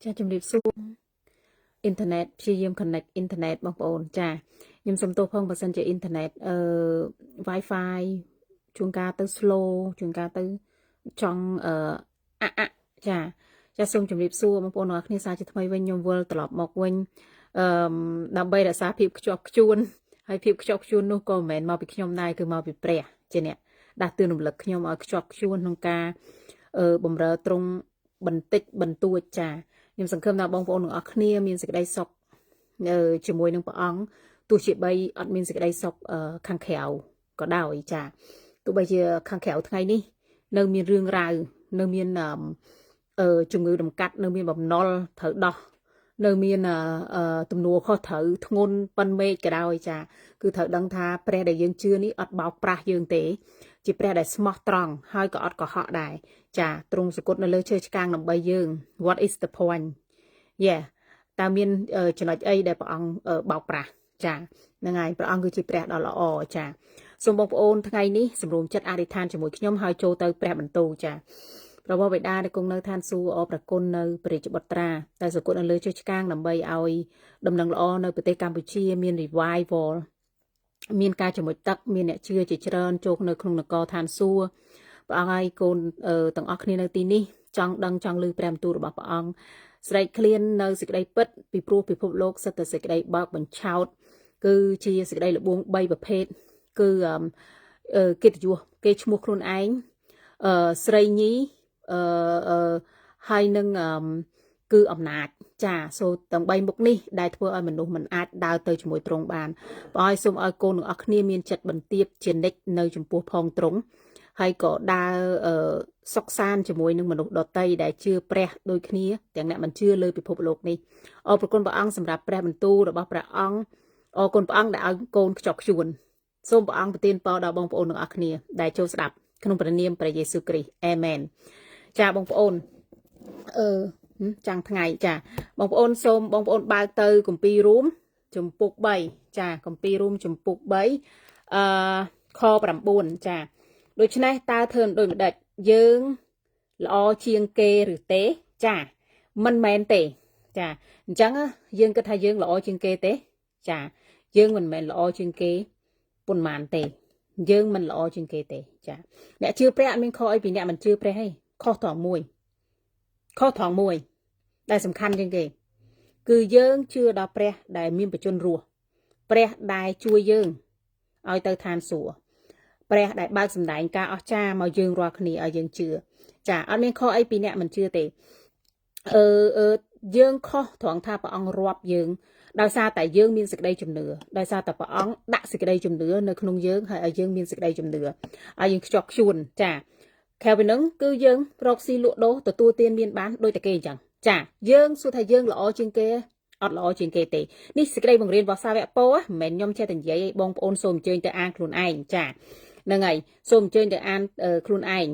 ចាជំរាបសួរអ៊ីនធឺណិតព្យាយាម connect អ៊ីនធឺណិតបងប្អូនចាខ្ញុំសុំទោសផងបើសិនជាអ៊ីនធឺណិតWi-Fi ជួនកាលទៅ slow ជួនកាលទៅចង់អឺអអចាចាសូមជម្រាបសួរបងប្អូនទាំងអស់គ្នាសាជាថ្មីវិញខ្ញុំវិលត្រឡប់មកវិញអឺដើម្បីរក្សាភាពខ្ជាប់ខ្ជួនហើយភាពខ្ជាប់ខ្ជួននោះក៏មិនមែនមកពីខ្ញុំដែរគឺមកពីព្រះជាអ្នកដាស់តឿនរំលឹកខ្ញុំឲ្យខ្ជាប់ខ្ជួនក្នុងការបំរើទ្រង់បន្តិចបន្តួចចាខ្ញុំសង្ឃឹមថាបងប្អូនទាំងអស់គ្នាមានសេចក្តីសុខជាមួយនឹងព្រះអង្គទោះជាបីអត់មានសេចក្តីសុខខាងក្រៅក៏ដោយចាទោះបីជាខាងក្រៅថ្ងៃនេះនៅមានរឿងរ៉ាវនៅមានអឺជំងឺតម្កាត់នៅមានបំណុលត្រូវដោះនៅមានទំនួលខុសត្រូវធ្ងន់ប៉ុនមេឃក៏ដោយចាគឺត្រូវដឹងថាព្រះដែលយើងជឿនេះអត់បោកប្រាស់យើងទេ ជាព្រះដែលស្មោះត្រង់ហើយក៏អត់កុហកដែរចាទ្រង់សុគតនៅលើឈើឆ្កាងដើម្បីយើង What is the point? Yeah, តើមានចំណុចអីដែលព្រះអង្គបោកប្រាស់ចាហ្នឹងហើយព្រះអង្គគឺជាព្រះដ៏ល្អចាសូមបងប្អូនថ្ងៃនេះសម្រុំចិត្តអធិដ្ឋានជាមួយខ្ញុំហើយចូលទៅព្រះបន្ទូលចាព្រះបិតាដែលគង់នៅឋានសួគ៌អរព្រះគុណនៅព្រះរាជបុត្រាតែសុគតនៅលើឈើឆ្កាងដើម្បីឲ្យដំណឹងល្អនៅប្រទេសកម្ពុជាមាន revival មានការជំរុញទឹកមានអ្នកជឿជាច្រើនចូលនៅក្នុងនគរឋានសួគ៌ព្រះអង្គហើយកូនទាំងអស់គ្នានៅទីនេះចង់ដឹងចង់ឮព្រះបន្ទូលរបស់ព្រះអង្គស្រែកឃ្លាននៅសេចក្តីពិតពីព្រោះពិភពលោកសិតតែសេចក្តីបើកបញ្ឆោតគឺជាសេចក្តីល្បួង3ប្រភេទគឺកិត្តិយសគេឈ្មោះខ្លួនឯងអឺស្រីញីអឺហើយនឹងគឺអំណាចចាសូទាំង3មុខនេះដែលធ្វើឲ្យមនុស្សមិនអាចដើរទៅជាមួយទ្រង់បានព្រះឲ្យសូមឲ្យកូនទាំងអស់គ្នាមានចិត្តបន្ទាបជានិច្ចនៅចំពោះផងទ្រង់ហើយក៏ដើរសុកសានជាមួយនឹងមនុស្សដតីដែលជឿព្រះដូចគ្នាទាំងអ្នកមិនជឿលើពិភពលោកនេះអរព្រគុណព្រះអង្គសម្រាប់ព្រះបន្ទូលរបស់ព្រះអង្គអរគុណព្រះអង្គដែលឲ្យកូនខ្ជាប់ខ្ជួនសូមព្រះអង្គប្រទានពរដល់បងប្អូនទាំងអស់គ្នាដែលចូលស្ដាប់ក្នុងព្រះនាមព្រះយេស៊ូវគ្រីស្ទអេមែនចាបងប្អូនអឺចាំងថ្ងៃចាបងប្អូនសូមបងប្អូនបើកទៅគម្ពីររូមជំពូក3ចាគម្ពីររូមជំពូក3ខ9ចាដូច្នេះតើធ្វើដូចម្ដេចយើងល្អជាងគេឬទេចាមិនមែនទេចាអញ្ចឹងយើងគិតថាយើងល្អជាងគេទេចាយើងមិនមែនល្អជាងគេប៉ុន្មានទេយើងមិនល្អជាងគេទេចាអ្នកជឿព្រះអត់មានខុសអីពីអ្នកមិនជឿព្រះទេខុសត្រង់មួយខុសត្រង់មួយដែលសំខាន់ជាងគេគឺយើងជឿដល់ព្រះដែលមានបជនរស់ព្រះដែលជួយយើងឲ្យទៅឋានសួគ៌ព្រះដែលបើកសម្ដែងការអស្ចារ្យមកយើងរាល់គ្នាឲ្យយើងជឿចាអត់មានខុសអីពីអ្នកមិនជឿទេអឺអឺយើងខុសត្រង់ថាព្រះអង្គរាប់យើងដោយសារតែយើងមានសេចក្តីជំនឿដោយសារតែព្រះអង្គដាក់សេចក្តីជំនឿនៅក្នុងយើងហើយឲ្យយើងមានសេចក្តីជំនឿឲ្យយើងខ្ជាប់ខ្ជួនចាក្រៅពីនឹងគឺយើងរកស៊ីលក់ដូរទទួលទានមានបានដូចតែគេអញ្ចឹងចាយើងសួរថាយើងល្អជាងគេអត់ល្អជាងគេទេនេះសេចក្តីបង្រៀនរបស់សាវកពោមិនមែនខ្ញុំចេះតែនិយាយឲ្យបងប្អូនសូមអញ្ជើញទៅអានខ្លួនឯងចាហ្នឹងហើយសូមអញ្ជើញទៅអានខ្លួនឯង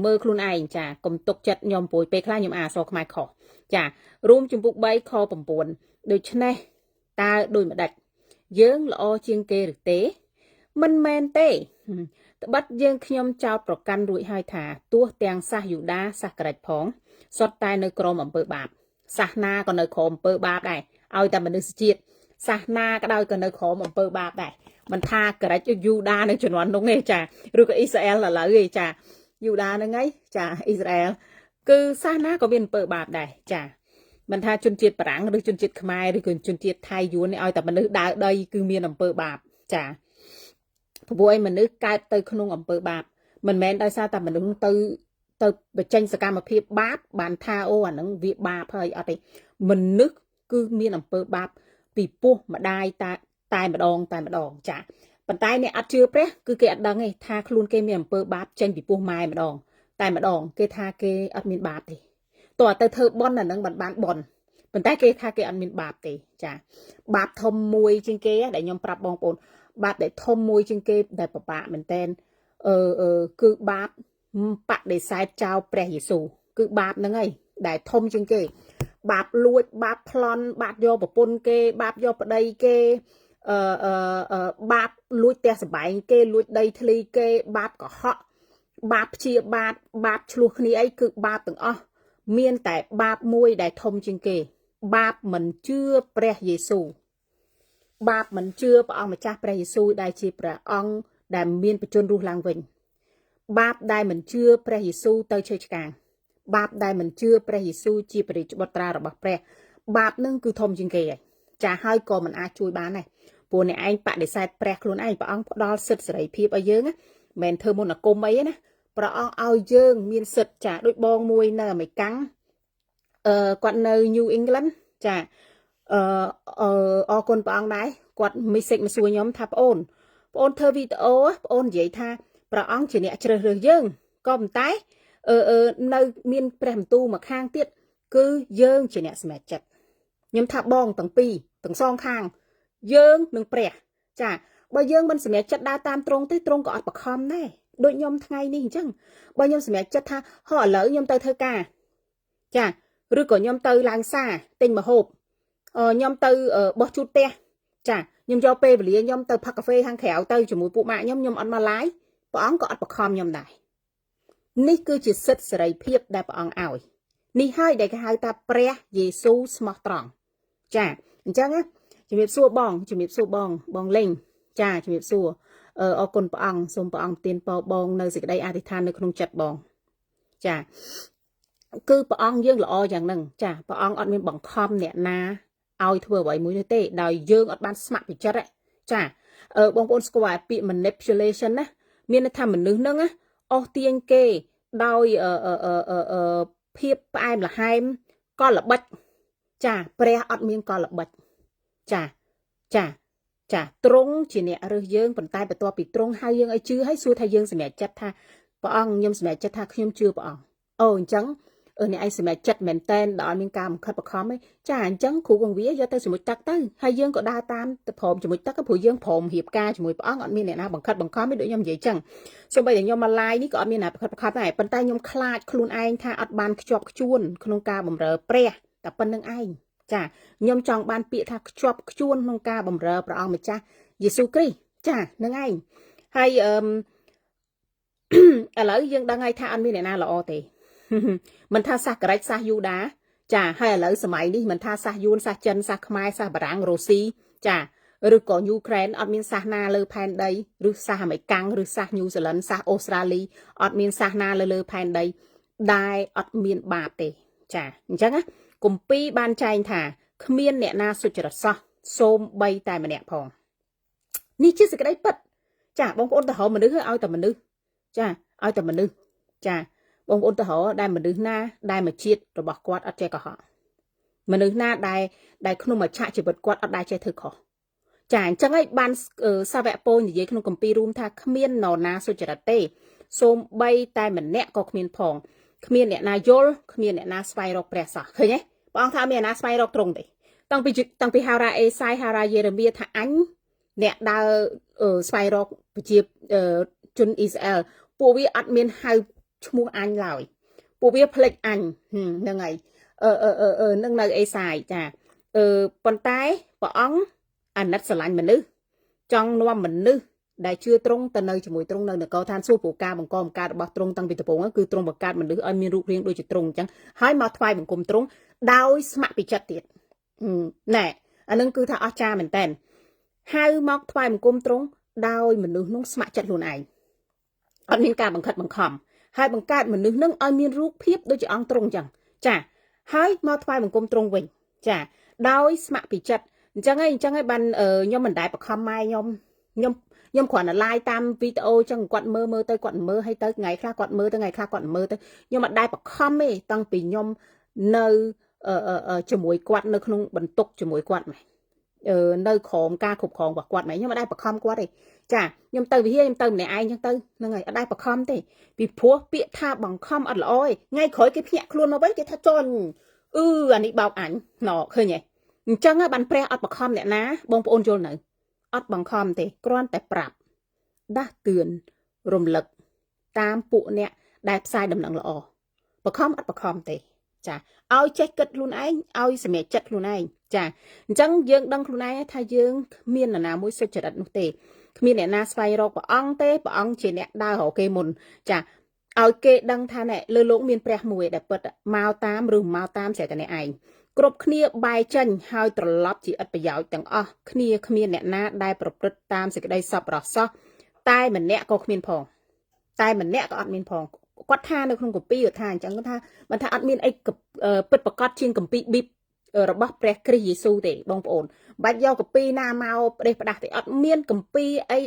មើលខ្លួនឯងចាកុំទុកចិត្តខ្ញុំព្រួយពេលខ្លះខ្ញុំអានអក្សរខ្មែរខុសចារួមជំពូក3ខ9ដូច្នេះតើដូចម្ដេចយើងល្អជាងគេឬទេមិនមែនទេត្បិតយើងខ្ញុំចោតប្រកាន់រួចហើយថាទោះទាំងសាសយូដាសាសក្រិចផងសុទ្ធតែនៅក្រោមអំពើបាបសាសនាក៏នៅក្រោមអំពើបាបដែរឲ្យតែមនុស្សជាតិសាសនាក៏ដោយក៏នៅក្រោមអំពើបាបដែរមិនថាក្រិចយូដានៅជំនាន់នោះទេចាឬក៏អ៊ីស្រាអែលឥឡូវទេចាយូដាហ្នឹងហើយចាអ៊ីស្រាអែលគឺសាសនាក៏មានអំពើបាបដែរចាមិនថាជនជាតិបារាំងឬជនជាតិខ្មែរឬក៏ជនជាតិថៃយួននេះឲ្យតែមនុស្សដើរដីគឺមានអំពើបាបចាព្រោះឯមនុស្សកើតទៅក្នុងអំពើបាបមិនមែនដោយសារតែមនុស្សទៅបញ្ចេញសកម្មភាពបាបបានថាអូអាហ្នឹងវាបាបហើយអត់ទេមនុស្សគឺមានអំពើបាបពីពោះម្ដាយតែតែម្ដងតែម្ដងចាប៉ុន្តែអ្នកអត់ជឿព្រះគឺគេអត់ដឹងទេថាខ្លួនគេមានអំពើបាបចេញពីពោះម៉ែម្ដងតែម្ដងគេថាគេអត់មានបាបទេតើទៅធ្វើបន់អាហ្នឹងមិនបានបន់ប៉ុន្តែគេថាគេអត់មានបាបទេចាបាបធំមួយជាងគេដែលខ្ញុំប្រាប់បងប្អូនបាបដែលធំមួយជាងគេដែលពិបាកមែនតែនអឺអឺគឺបាបបដិសេធចោលព្រះយេស៊ូវគឺបាបហ្នឹងហើយដែលធំជាងគេបាបលួចបាបប្លន់បាបយកប្រពន្ធគេបាបយកប្តីគេអឺអឺបាបលួចផ្ទះសម្បែងគេលួចដីធ្លីគេបាបកុហកបាបព្យាបាទបាបឆ្លោះគ្នាអីគឺបាបទាំងអស់ មានតែបាបមួយដែលធំជាងគេ បាបមិនជឿព្រះយេស៊ូវបាបមិនជឿព្រះអង្គម្ចាស់ព្រះយេស៊ូវដែលជាព្រះអង្គដែលមានបជនរស់ឡើងវិញបាបដែលមិនជឿព្រះយេស៊ូវទៅឈើឆ្កាងបាបដែលមិនជឿព្រះយេស៊ូវជាព្រះរាជបុត្រារបស់ព្រះបាបនឹងគឺធំជាងគេហើយចាហើយក៏មិនអាចជួយបានដែរព្រោះអ្នកឯងបដិសេធព្រះខ្លួនឯងព្រះអង្គផ្ដល់សិទ្ធិសេរីភាពឲ្យយើងណាមិនមែនធ្វើមន្តអាគមអីណាព្រះអង្គឲ្យយើងមានសិទ្ធិចាដូចបងមួយនៅអាមេរិកាំងគាត់នៅ New England ចាអឺអរគុណព្រះអង្គដែរគាត់ message មកសួរខ្ញុំថាប្អូនប្អូនធ្វើវីដេអូប្អូននិយាយថាព្រះអង្គជាអ្នកជ្រើសរើសយើងក៏ប៉ុន្តែអឺអឺនៅមានព្រះបន្ទូលមកខាងទៀតគឺយើងជាអ្នកសម្រេចចិត្តខ្ញុំថាបងទាំងពីរទាំងសងខាងយើងនិងព្រះចាបើយើងមិនសម្រេចចិត្តដើរតាមត្រង់ទេត្រង់ក៏អត់បខំដែរដូចខ្ញុំថ្ងៃនេះអញ្ចឹងបើខ្ញុំសម្រេចចិត្តថាហោះឥឡូវខ្ញុំទៅធ្វើការចាឬក៏ខ្ញុំទៅឡើងផ្សារទិញម្ហូបខ្ញុំទៅបោះជូតផ្ទះចាខ្ញុំយកពេលវេលាខ្ញុំទៅផឹកកាហ្វេខាងក្រៅទៅជាមួយពួកម៉ាក់ខ្ញុំខ្ញុំអត់មក live ព្រះអង្គក៏អត់បខំខ្ញុំដែរនេះគឺជាសិទ្ធិសេរីភាពដែលព្រះអង្គឲ្យនេះហើយដែលគេហៅថាព្រះយេស៊ូវស្មោះត្រង់ចាអញ្ចឹងណាជំរាបសួរបងជំរាបសួរបងបងលេងចាជំរាបសួរអរគុណព្រះអង្គសូមព្រះអង្គទានពរបងនៅសេចក្តីអធិដ្ឋាននៅក្នុងចិត្តបងចាគឺព្រះអង្គយើងល្អយ៉ាងហ្នឹងចាព្រះអង្គអត់មានបង្ខំអ្នកណាឲ្យធ្វើអ្វីមួយនោះទេដោយយើងអត់បានស្ម័គ្រពីចិត្តចាអឺបងប្អូនស្គាល់ពាក្យ manipulation ណាមានន័យថាមនុស្សហ្នឹងណាអស់ទាញគេដោយអឺអឺភាពផ្អែមល្ហែមកលល្បិចចាព្រះអត់មានកលល្បិចចាចាចាទ្រង់ជាអ្នករើសយើងប៉ុន្តែបន្ទាប់ពីទ្រង់ហៅយើងឲ្យជឿហើយសួរថាយើងសម្រេចចិត្តថាព្រះអង្គខ្ញុំសម្រេចចិត្តថាខ្ញុំជឿព្រះអង្គអូអញ្ចឹងអ្នកឯងសម្រេចចិត្តមែនតែនដល់មានការបង្ខិតបង្ខំឯងចាអញ្ចឹងគ្រូកងវាយកទៅជាមួយទឹកទៅហើយយើងក៏ដើរតាមទៅព្រមជាមួយទឹកព្រោះយើងព្រមរៀបការជាមួយព្រះអង្គអត់មានអ្នកណាបង្ខិតបង្ខំទេដូចខ្ញុំនិយាយចឹងសូម្បីតែខ្ញុំមក live នេះក៏អត់មានអ្នកបង្ខិតបង្ខំដែរប៉ុន្តែខ្ញុំខ្លាចខ្លួនឯងថាអត់បានខ្ជាប់ខ្ជួនក្នុងការបម្រើព្រះតែប៉ុណ្្នឹងឯងចាខ្ញុំចង់បានពាក្យថាខ្ជាប់ខ្ជួនក្នុងការបម្រើព្រះអង្គម្ចាស់យេស៊ូវគ្រីស្ទចានឹងឯងហើយអឺឥឡូវយើងដឹងហើយថាអត់មានអ្នកណាល្អទេមិនថាសាសក្រិចសាសយូដាចាហើយឥឡូវសម័យនេះមិនថាសាសយួនសាសចិនសាសខ្មែរសាសបារាំងរុស្ស៊ីចាឬក៏យូក្រែនអត់មានសាសនាលើផែនដីឬសាសអាមេរិកាំងឬសាសញូហ្សេឡង់សាសអូស្ត្រាលីអត់មានសាសនាលើផែនដីដែលអត់មានបាបទេចាអញ្ចឹងណាគម្ពីរបានចែងថាគ្មានអ្នកណាសុចរិតសោះសូមបីតែម្នាក់ផងនេះជាសេចក្តីពិតចាបងប្អូនទៅរកមនុស្សឲ្យតែមនុស្សចាឲ្យតែមនុស្សចាបងប្អូនទៅរកដែលមនុស្សណាដែលមួយជាតិរបស់គាត់អត់ចេះកុហកមនុស្សណាដែលដែលក្នុងមួយឆាកជីវិតគាត់អត់ដែលចេះធ្វើខុសចាអញ្ចឹងហើយបានសាវកពោលនិយាយក្នុងគម្ពីររួមថាគ្មាននរណាសុចរិតទេសូមបីតែម្នាក់ក៏គ្មានផងគ្មានអ្នកណាយល់គ្មានអ្នកណាស្វែងរកព្រះសោះឃើញទេព្រះអង្គថាមានអ្នកណាស្វែងរកទ្រង់ទេតាំងពីហោរាអេសាយហោរាយេរេមៀថាអញអ្នកដើរស្វែងរកប្រជាជនអ៊ីស្រាអែលពួកវាអត់មានហៅឈ្មោះអញឡើយពួកវាភ្លេចអញហ្នឹងហើយអឺអឺអឺនឹងនៅអេសាយចាអឺប៉ុន្តែព្រះអង្គអាណិតស្រឡាញ់មនុស្សចង់នាំមនុស្សដែលជឿទ្រង់ទៅនៅជាមួយទ្រង់នៅនគរឋានសួគ៌ព្រោះការបង្កបង្កើតរបស់ទ្រង់តាំងពីដំបូងគឺទ្រង់បង្កើតមនុស្សឲ្យមានរូបរាងដូចជាទ្រង់អញ្ចឹងហើយមកថ្វាយបង្គំទ្រង់ដោយស្ម័គ្រពីចិត្តទៀតណែអានឹងគឺថាអស្ចារ្យមែនតើហៅមកថ្វាយបង្គំទ្រង់ដោយមនុស្សនោះស្ម័គ្រចិត្តខ្លួនឯងអត់មានការបង្ខិតបង្ខំហើយបង្កើតមនុស្សនឹងឲ្យមានរូបភាពដូចជាអង្គទ្រង់អញ្ចឹងចាហើយមកថ្វាយបង្គំទ្រង់វិញចាដោយស្ម័គ្រពីចិត្តអញ្ចឹងហើយអញ្ចឹងហើយបានខ្ញុំមិនដែលបខំម៉ែខ្ញុំខ្ញុំខ្ញុំគ្រាន់តែ live តាមវីដេអូអញ្ចឹងគាត់មើលមើលទៅគាត់មើលឲ្យទៅថ្ងៃខ្លះគាត់មើលទៅថ្ងៃខ្លះគាត់មើលទៅខ្ញុំអត់ដែលបខំទេតាំងពីខ្ញុំនៅជាមួយគាត់នៅក្នុងបន្ទុកជាមួយគាត់ម៉េះនៅក្រោមការគ្រប់គ្រងរបស់គាត់ម៉េះខ្ញុំអត់ដែលបខំគាត់ទេចាខ្ញុំទៅវិហារខ្ញុំទៅម្នាក់ឯងចឹងទៅហ្នឹងហើយអត់ដែលបខំទេពីព្រោះពាក្យថាបង្ខំអត់ល្អទេថ្ងៃក្រោយគេភ្ញាក់ខ្លួនមកវិញគេថាចន់អឺអានេះបោកអញណឃើញទេអញ្ចឹងបានព្រះអត់បខំអ្នកណាបងប្អូនយល់នៅអត់បង្ខំទេគ្រាន់តែប្រាប់ដាស់តឿនរំលឹកតាមពួកអ្នកដែលផ្សាយដំណឹងល្អបខំអត់បខំទេចាឲ្យចេះគិតខ្លួនឯងឲ្យសម្រេចចិត្តខ្លួនឯងចាអញ្ចឹងយើងដឹងខ្លួនឯងថាយើងគ្មាននរណាមួយសុចរិតនោះទេគ្មានអ្នកណាស្វែងរកព្រះអង្គទេព្រះអង្គជាអ្នកដើររកគេមុនចា ឲ្យគេដឹងថាណែលើលោកមានព្រះមួយដែលពិតមកតាមឬមកតាមស្រែកតែអ្នកឯងគ្រប់គ្នាបែកចេញហើយត្រឡប់ជាឥតប្រយោជន៍ទាំងអស់គ្នាគ្មានអ្នកណាដែលប្រព្រឹត្តតាមសេចក្តីសប្បុរសសោះតែម្នាក់ក៏គ្មានផងតែម្នាក់ក៏អត់មានផងគាត់ថានៅក្នុងគម្ពីរគាត់ថាអញ្ចឹងគាត់ថាមិនថាអត់មានអីពិតប្រកបជាងគម្ពីរប៊ីបរបស់ព្រះគ្រីស្ទយេស៊ូទេបងប្អូនបាច់យកគម្ពីរណាមកផ្ដេសផ្ដាស់ទេអត់មានគម្ពីរអី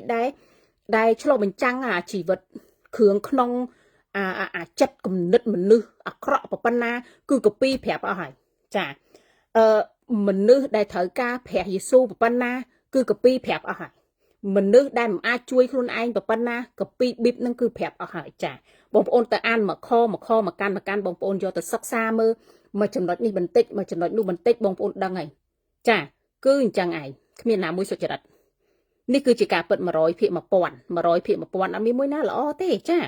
ដែលឆ្លុះបញ្ចាំងអាជីវិតគ្រឿងក្នុងអាអាចិត្តគំនិតមនុស្សអាក្រក់ប៉ុណ្ណាគឺគម្ពីរប្រាប់អស់ហើយចាអឺមនុស្សដែលត្រូវការព្រះយេស៊ូវប៉ុណ្ណាគឺគម្ពីរប្រាប់អស់ហើយមនុស្សដែលមិនអាចជួយខ្លួនឯងប៉ុណ្ណាគម្ពីរប៊ីបនឹងគឺប្រាប់អស់ហើយចាបងប្អូនទៅអានមួយខមួយខមួយកាន់មួយកាន់បងប្អូនយកទៅសិក្សាមើលមួយចំណុចនេះបន្តិចមួយចំណុចនោះបន្តិចបងប្អូនដឹងហើយចាគឺអញ្ចឹងឯងគ្មានណាមួយសុចរិតនេះគឺជាការពិត100ភាគ1000 100ភាគ1000អត់មានមួយណាល្អទេចា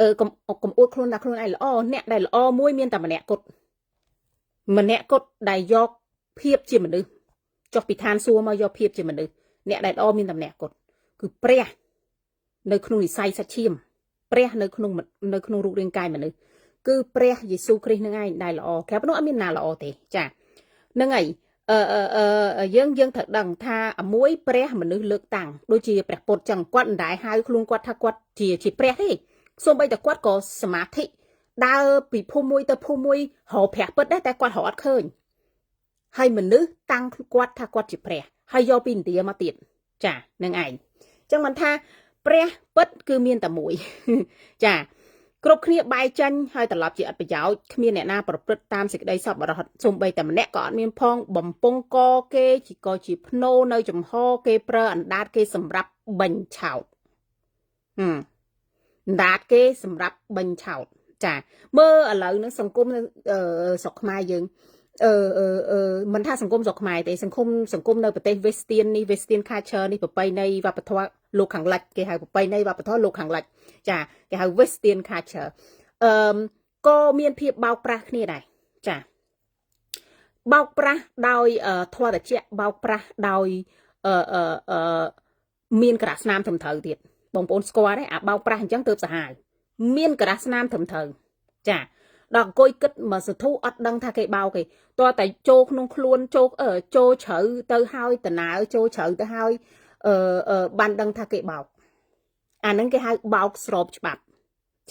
អឺកុំកុំអួតខ្លួនថាខ្លួនឯងល្អអ្នកដែលល្អមួយមានតែម្នាក់គត់ម្នាក់គត់ដែលយកភាពជាមនុស្សចុះពីឋានសួគ៌មកយកភាពជាមនុស្សអ្នកដែលល្អមានតែម្នាក់គត់គឺព្រះនៅក្នុងនិស័យសាច់ឈាមព្រះនៅក្នុងរូបរាងកាយមនុស្សគឺព្រះយេស៊ូវគ្រីស្ទនឹងឯងដែលល្អក្រៅពីនោះអត់មានណាល្អទេចាហ្នឹងហើយអឺអឺយើងយើងត្រូវដឹងថាមួយព្រះមនុស្សលើកតាំងដូចជាព្រះពុទ្ធចឹងគាត់មិនដែលហៅខ្លួនគាត់ថាគាត់ជាព្រះទេសូម្បីតែគាត់ក៏សមាធិដើរពីភូមិមួយទៅភូមិមួយរកព្រះពិតដែរតែគាត់រកអត់ឃើញហើយមនុស្សតាំងគាត់ថាគាត់ជាព្រះហើយយកពីឥណ្ឌាមកទៀតចានឹងឯងអញ្ចឹងមិនថាព្រះពិតគឺមានតែមួយចាគ្រប់គ្នាបែកចាញ់ហើយត្រឡប់ជាអត់ប្រយោជន៍គ្មានអ្នកណាប្រព្រឹត្តតាមសេចក្តីសប្បុរសសូម្បីតែម្នាក់ក៏អត់មានផងបំពង់កគេជាក៏ជាភ្នោនៅចំហគេប្រើអណ្ដាតគេសម្រាប់បញ្ឆោតហឹមអណ្ដាតគេសម្រាប់បញ្ឆោតចាមើលឥឡូវនឹងសង្គមស្រុកខ្មែរយើងអឺអឺអឺមិនថាសង្គមស្រុកខ្មែរទេសង្គមសង្គមនៅប្រទេស Western នេះ Western culture នេះប្រពៃណីវប្បធម៌លោកខាងលិចគេហៅប្រពៃណីវប្បធម៌លោកខាងលិចចាគេហៅ Western culture អឺក៏មានភាពបោកប្រាស់គ្នាដែរចាបោកប្រាស់ដោយធម៌តិចបោកប្រាស់ដោយអឺអឺអឺមានក្រាស់ស្នាមត្រឹមត្រូវទៀតបងប្អូនស្គាល់ទេអាបោកប្រាស់អញ្ចឹងទៅសាហាវមានក្រាស់ស្នាមត្រឹមត្រូវចាដល់អង្គុយគិតមកសធុអត់ដឹងថាគេបោកគេតោះតែចូលក្នុងខ្លួនចូលចូលជ្រៅទៅហើយតណើចូលជ្រៅទៅហើយអឺបានដឹងថាគេបោកអាហ្នឹងគេហៅបោកស្របច្បាប់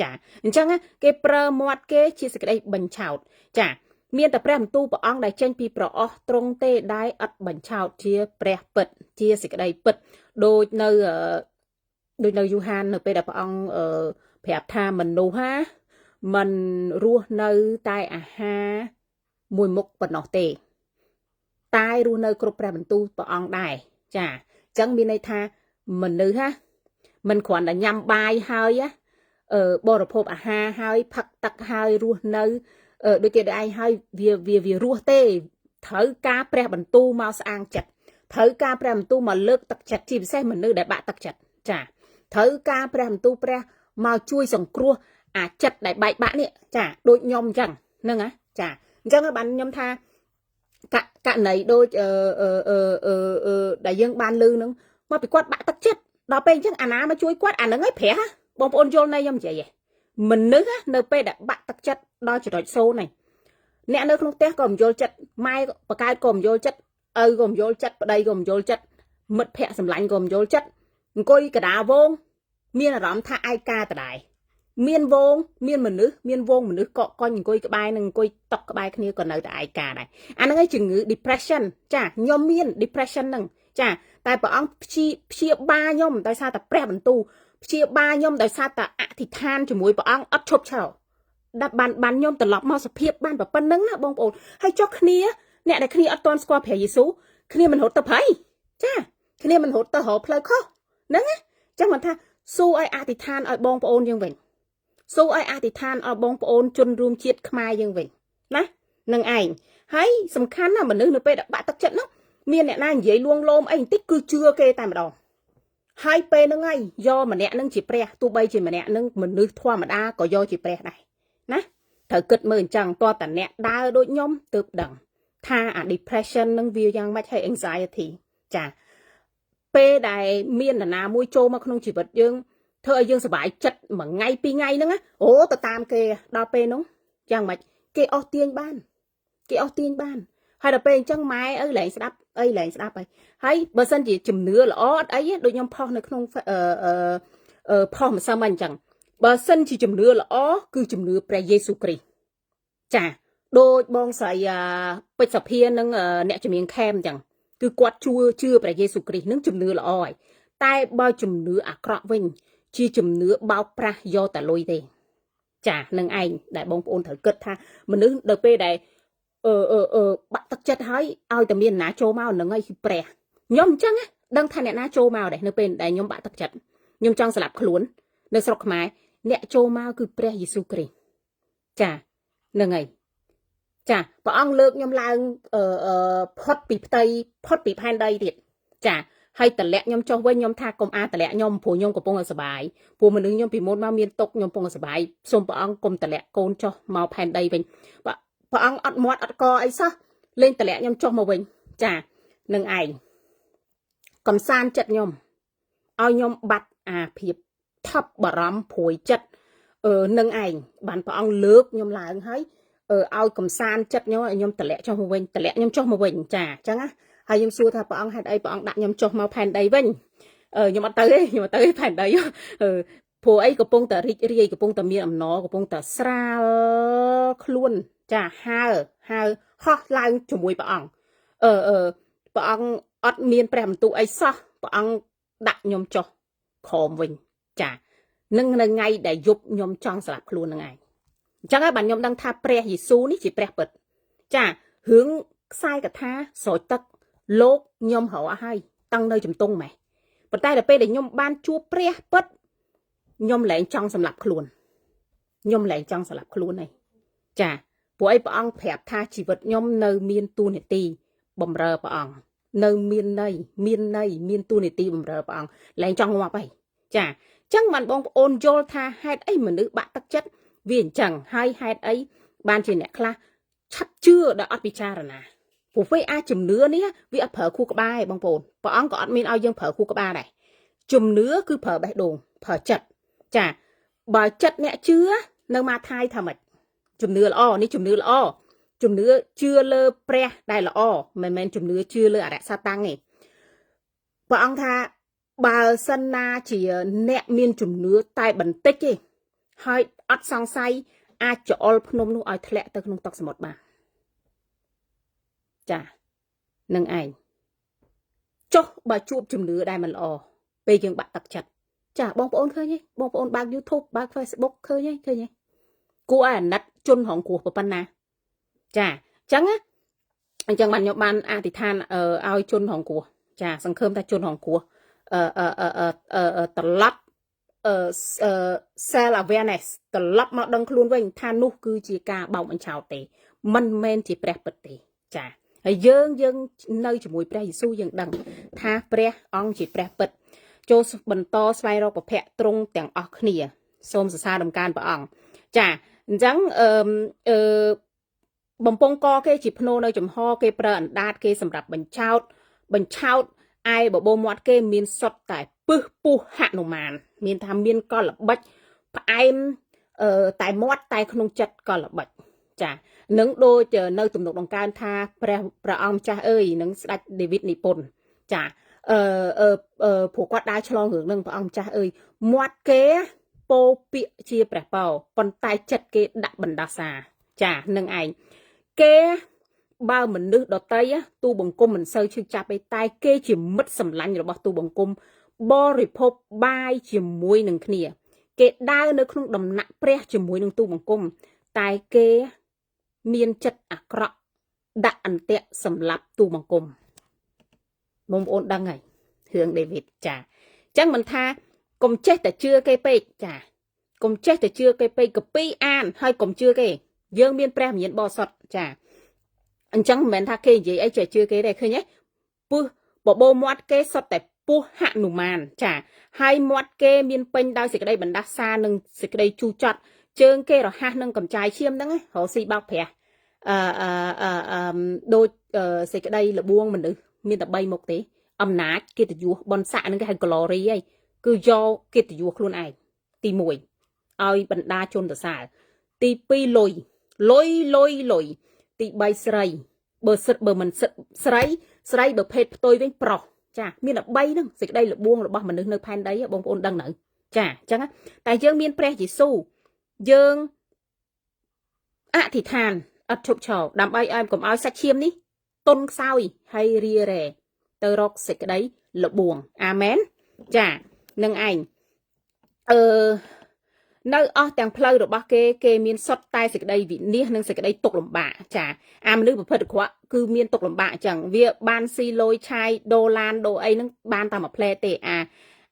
ចាអញ្ចឹងគេប្រើមាត់គេជាសេចក្តីបញ្ឆោតចាមានតែព្រះបន្ទូលព្រះអង្គដែលចេញពីប្រអស់ត្រង់ទេដែលឥតបញ្ឆោតជាព្រះពិតជាសេចក្តីពិតដូចនៅយូហាននៅពេលដែលព្រះអង្គប្រាប់ថាមនុស្សហាមិនរស់នៅតែអាហារមួយមុខប៉ុណ្ណោះទេតែរស់នៅគ្រប់ព្រះបន្ទូលព្រះអង្គដែរចាអញ្ចឹងមានន័យថាមនុស្សហ่าមិនគ្រាន់តែញ៉ាំបាយហើយអឺបរិភោគអាហារហើយផឹកទឹកហើយរស់នៅដូចគេដូចឯងហើយវាវាវារស់ទេត្រូវការព្រះបន្ទូលមកស្អាងចិត្តត្រូវការព្រះបន្ទូលមកលើកទឹកចិត្តជាពិសេសមនុស្សដែលបាក់ទឹកចិត្តចាត្រូវការព្រះបន្ទូលព្រះមកជួយសង្គ្រោះអាចិត្តដែលបែកបាក់នេះចាដូចខ្ញុំអញ្ចឹងហ្នឹងហ៎ចាអញ្ចឹងបានខ្ញុំថាកករណីដូចអឺអឺអឺអឺដែលយើងបានលឺហ្នឹងមកពីគាត់បាក់ទឹកចិត្តដល់ពេលអញ្ចឹងអាណាមកជួយគាត់អាហ្នឹងឯងព្រះបងប្អូនយល់ន័យខ្ញុំនិយាយឯងមនុស្សនៅពេលដែលបាក់ទឹកចិត្តដល់ចំណុចសូន្យហ្នឹងអ្នកនៅក្នុងផ្ទះក៏មិនយល់ចិត្តម៉ែបកើតក៏មិនយល់ចិត្តឪក៏មិនយល់ចិត្តប្តីក៏មិនយល់ចិត្តមិត្តភ័ក្តិសម្លាញ់ក៏មិនយល់ចិត្តអង្គុយកដាវងមានអារម្មណ៍ថាឯកាដដែលមានវងមានមនុស្សមានវងមនុស្សកកកញអង្គុយក្បែរនិងអង្គុយតុកក្បែរគ្នាក៏នៅតែឯកាដែរអាហ្នឹងឯងជំងឺ depression ចាខ្ញុំមាន depression ហ្នឹងចាតែព្រះអង្គព្យាបាលខ្ញុំដោយសារតែព្រះបន្ទូលព្យាបាលខ្ញុំដោយសារតែអធិដ្ឋានជាមួយព្រះអង្គអត់ឈប់ឈរដល់បានបានខ្ញុំត្រឡប់មកសភាពបានប៉ុណ្្នឹងណាបងប្អូនហើយចុះគ្នាអ្នកដែលគ្នាអត់ទាន់ស្គាល់ព្រះយេស៊ូវគ្នាមិនរត់ទៅព្រៃចាគ្នាមិនរត់ទៅរកផ្លូវខុសហ្នឹងណាចឹងមិនថាស៊ូឲ្យអធិដ្ឋានឲ្យបងប្អូនយើងវិញស៊ូឲ្យអធិដ្ឋានឲ្យបងប្អូនជនរួមជាតិខ្មែរយើងវិញណានឹងឯងហើយសំខាន់ណាមនុស្សនៅពេលដែលបាក់ទឹកចិត្តនោះមានអ្នកណានិយាយលួងលោមអីបន្តិចគឺជឿគេតែម្ដងហើយពេលហ្នឹងហើយយកម្នាក់នឹងជាព្រះទោះបីជាម្នាក់នឹងមនុស្សធម្មតាក៏យកជាព្រះដែរណាត្រូវគិតមើលអញ្ចឹងតើតអ្នកដើរដូចខ្ញុំទើបដឹងថាអា depression នឹងវាយ៉ាងម៉េចហើយ anxiety ចាពេលដែលមាននរណាមួយចូលមកក្នុងជីវិតយើង ធ្វើឲ្យយើងសប្បាយចិត្តមួយថ្ងៃពីរថ្ងៃហ្នឹងណាអូទៅតាមគេដល់ពេលនោះយ៉ាងម៉េចគេអស់ទាញបានគេអស់ទាញបានហើយដល់ពេលអញ្ចឹងម៉ែឪលែងស្ដាប់អីលែងស្ដាប់ហើយហើយបើសិនជាជំនឿល្អអត់អីដូចខ្ញុំផុសនៅក្នុងអឺអឺផុសម្សិលមិញអញ្ចឹងបើសិនជាជំនឿល្អគឺជំនឿព្រះយេស៊ូវគ្រីស្ទចាដូចបងស្រីពេជ្រសភានិងអ្នកជំនាញខេមអញ្ចឹងគឺគាត់ជួជឿព្រះយេស៊ូវគ្រីស្ទនឹងជំនឿល្អហើយតែបើជំនឿអាក្រក់វិញជាជំនឿបោកប្រាស់យកតែលុយទេចានឹងឯងដែលបងប្អូនត្រូវគិតថាមនុស្សដល់ពេលដែលអឺអឺអឺបាក់ទឹកចិត្តហើយឲ្យតែមានអ្នកណាចូលមកនឹងឯងគឺព្រះខ្ញុំអញ្ចឹងដឹងថាអ្នកណាចូលមកដែរនៅពេលដែលខ្ញុំបាក់ទឹកចិត្តខ្ញុំចង់ស្លាប់ខ្លួននៅស្រុកខ្មែរអ្នកចូលមកគឺព្រះយេស៊ូវគ្រីស្ទចានឹងឯងចាព្រះអង្គលើកខ្ញុំឡើងអឺផុតពីផ្ទៃផុតពីផែនដីទៀតចាហើយតម្លាក់ខ្ញុំចុះវិញខ្ញុំថាកុំអាតម្លាក់ខ្ញុំព្រោះខ្ញុំកំពុងតែសប្បាយព្រោះមនុស្សខ្ញុំពីមុនមកមានទុកខ្ញុំកំពុងតែសប្បាយសូមព្រះអង្គកុំតម្លាក់កូនចុះមកផែនដីវិញព្រះអង្គអត់មាត់អត់កអីសោះលេងតម្លាក់ខ្ញុំចុះមកវិញចានឹងឯងកំសាន្តចិត្តខ្ញុំឲ្យខ្ញុំបាត់អាភាពថប់បារម្ភព្រួយចិត្តអឺនឹងឯងបានព្រះអង្គលើកខ្ញុំឡើងហើយអឺឲ្យកំសាន្តចិត្តខ្ញុំឲ្យខ្ញុំតម្លាក់ចុះមកវិញតម្លាក់ខ្ញុំចុះមកវិញចាអញ្ចឹងណាហើយខ្ញុំសួរថាព្រះអង្គហេតុអីព្រះអង្គដាក់ខ្ញុំចុះមកផែនដីវិញអឺខ្ញុំអត់ទៅទេខ្ញុំអត់ទៅទេផែនដីអឺព្រោះអីកំពុងតែរីករាយកំពុងតែមានអំណរកំពុងតែស្រាលខ្លួនចាហើហើហោះឡើងជាមួយព្រះអង្គអឺអឺព្រះអង្គអត់មានព្រះបន្ទូលអីសោះព្រះអង្គដាក់ខ្ញុំចុះក្រោមវិញចានឹងនៅថ្ងៃដែលយប់ខ្ញុំចង់ស្លាប់ខ្លួនហ្នឹងឯងអញ្ចឹងហើយបាទខ្ញុំដឹងថាព្រះយេស៊ូវនេះជាព្រះពិតចារឿងខ្សែកថាស្រោចទឹកលោកខ្ញុំរកអស់ហើយតាំងនៅជំទង់ម៉េះប៉ុន្តែដល់ពេលដែលខ្ញុំបានជួបព្រះពិតខ្ញុំលែងចង់សម្លាប់ខ្លួនខ្ញុំលែងចង់សម្លាប់ខ្លួនហើយចាព្រោះអីព្រះអង្គប្រាប់ថាជីវិតខ្ញុំនៅមានតួនាទីបំរើព្រះអង្គនៅមានន័យមានន័យមានតួនាទីបំរើព្រះអង្គលែងចង់ងាប់ហើយចាអញ្ចឹងបានបងប្អូនយល់ថាហេតុអីមនុស្សបាក់ទឹកចិត្តវាអញ្ចឹងហើយហេតុអីបានជាអ្នកខ្លះឆាប់ជឿដោយអត់ពិចារណាព្រោះពេលអាចជំនឿនេះវាអត់ប្រើខួរក្បាលទេបងប្អូនព្រះអង្គក៏អត់មានឲ្យយើងប្រើខួរក្បាលដែរជំនឿគឺប្រើបេះដូងប្រើចិត្តចាបើចិត្តអ្នកជឿនៅម៉ាថាយថាម៉េចជំនឿល្អនេះជំនឿល្អជំនឿជឿលើព្រះដែលល្អមិនមែនជំនឿជឿលើអរិយសាតាំងទេព្រះអង្គថាបើសិនណាជាអ្នកមានជំនឿតែបន្តិចទេហើយអត់សង្ស័យអាចចអុលភ្នំនោះឲ្យធ្លាក់ទៅក្នុងទឹកសមុទ្របានចានឹងឯងចុះបើជួបជំនឿដែលមិនល្អពេលយើងបាក់ទឹកចិត្តចាបងប្អូនឃើញទេបងប្អូនបើក YouTube បើក Facebook ឃើញទេឃើញទេគួរឲ្យអាណិតជនរងគ្រោះប៉ុណ្ណាចាអញ្ចឹងណាអញ្ចឹងបានខ្ញុំបានអធិដ្ឋានឲ្យជនរងគ្រោះចាសង្ឃឹមថាជនរងគ្រោះអឺអឺអឺត្រឡប់អឺ self awareness ត្រឡប់មកដឹងខ្លួនវិញថានោះគឺជាការបោកបញ្ឆោតទេមិនមែនជាព្រះពិតទេចាហើយយើងយើងនៅជាមួយព្រះយេស៊ូវយើងដឹងថាព្រះអង្គជាព្រះពិតចូលបន្តស្វែងរកពភៈទ្រង់ទាំងអស់គ្នាសូមសរសើរដំកើងព្រះអង្គចាអញ្ចឹងអឺអឺបំពង់កគេជាភ្នោនៅចំហគេប្រើអណ្ដាតគេសម្រាប់បញ្ឆោតបញ្ឆោតឯបបោមាត់គេមានសុតតែពឹសពុះហនុមានមានថាមានកលល្បិចផ្អែមអឺតែមាត់តែក្នុងចិត្តកលល្បិចចានឹងដូចនៅទំនុកដង្កើងថាព្រះព្រះអង្គម្ចាស់អើយនឹងស្ដេចដេវីតនិពន្ធចាអឺអឺព្រោះគាត់ដើរឆ្លងរឿងនឹងព្រះអង្គម្ចាស់អើយមាត់គេពោពាក្យជាព្រះពោប៉ុន្តែចិត្តគេដាក់បណ្ដាសាចានឹងឯងគេបើមនុស្សដតីទូបង្គំមិនសូវឈឺចាប់ទេតែគេជាមិត្តសម្លាញ់របស់ទូបង្គំបរិភោគបាយជាមួយនឹងគ្នាគេដើរនៅក្នុងដំណាក់ព្រះជាមួយនឹងទូបង្គំតែគេមានចិត្តអាក្រក់ដាក់អន្ទាក់សម្រាប់ទូបង្គំបងប្អូនដឹងហើយរឿងដេវីតចាអញ្ចឹងមិនថាកុំចេះតែជឿគេពេកចាកុំចេះតែជឿគេពេកកពីអានហើយកុំជឿគេយើងមានព្រះវិញ្ញាណបរិសុទ្ធចាអញ្ចឹងមិនមែនថាគេនិយាយអីចេះជឿគេទេឃើញទេពឹសបបោមាត់គេសុទ្ធតែពោះហនុមានចាហើយមាត់គេមានពេញដោយសេចក្តីបណ្ដាសានិងសេចក្តីជូរចត់ជើងគេរហ័សនឹងកំចាយឈាមហ្នឹងរកស៊ីបោកប្រាស់អឺអឺអឺដូចសេចក្តីលបួងមនុស្សមានតែ3មុខទេអំណាចកិត្តិយសបុណ្យស័ក្តិហ្នឹងគេហៅ glory ហើយ គឺយកកិត្តិយសខ្លួនឯងទី1ឲ្យបណ្ដាជនសរសើរទី2លុយលុយលុយលុយទី3ស្រីបើសិតបើមិនស្រីស្រីបើភេទផ្ទុយវិញប្រុសចាមានតែ3ហ្នឹងសេចក្តីលបួងរបស់មនុស្សនៅផែនដីបងប្អូនដឹងនៅចាអញ្ចឹងតែយើងមានព្រះយេស៊ូវយើងអធិដ្ឋានអត់ឈប់ឈរដើម្បីឲ្យកុំឲ្យសាច់ឈាមនេះទុនខ្សោយហើយរារែទៅរកសេចក្តីលបួងអាមែនចានឹងឯងអឺនៅអស់ទាំងផ្លូវរបស់គេគេមានសុទ្ធតែសេចក្តីវិនិច្ឆ័យនិងសេចក្តីទុកលំបាកចាអាមនុស្សប្រភេទអាក្រក់គឺមានទុកលំបាកអញ្ចឹងវាបានស៊ីលយឆាយដូឡានដូអីហ្នឹងបានតែមួយផ្លែទេអា